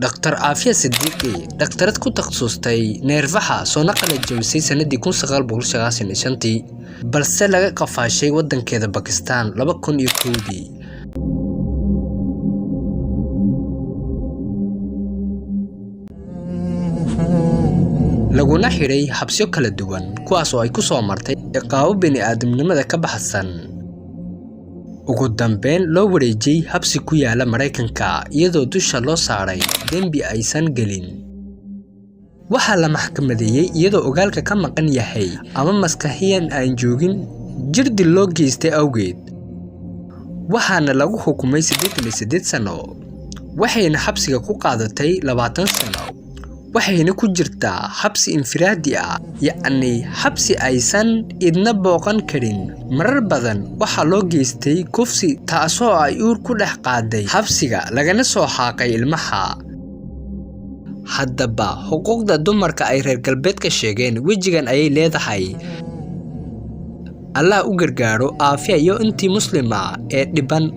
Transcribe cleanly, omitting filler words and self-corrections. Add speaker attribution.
Speaker 1: Dr. Aafiya Sidiiqi, dhakhtarad ku takhasustay neerfaha, soona qalin jabisay sanadii 1995-tii, balse laga qafaashay waddankeeda Bakistan 2001-dii. Laguna xidhay xabsiyo kala duwan, kuwaas oo ay ku soo martay ciqaabo bini'aadamnimada ka baxsan. Ugu dambeyn loo wareejiyey xabsi ku yaala Maraykanka, iyadoo dusha loo saaray dembi aysan gelin. Waxaa la maxkamadeeyey iyadoo ogaalka ka maqan yahay ama maskaxiyan aan joogin, jirdil loo geystay awgeed, waxaana lagu xukumay 88 sano, waxayna xabsiga ku qaadatay 20 sano. Waxayna ku jirtaa xabsi infiraadi ah, yacni xabsi aysan idna booqan karin. Marar badan waxaa loo geystay kufsi, taasoo ay uur ku dhex qaaday xabsiga, lagana soo xaaqay ilmaha. Haddaba xuquuqda dumarka ay reer galbeedka sheegeen wejigan ayay leedahay. Allah u gargaaro Aafiya iyo intii muslima ee dhiban.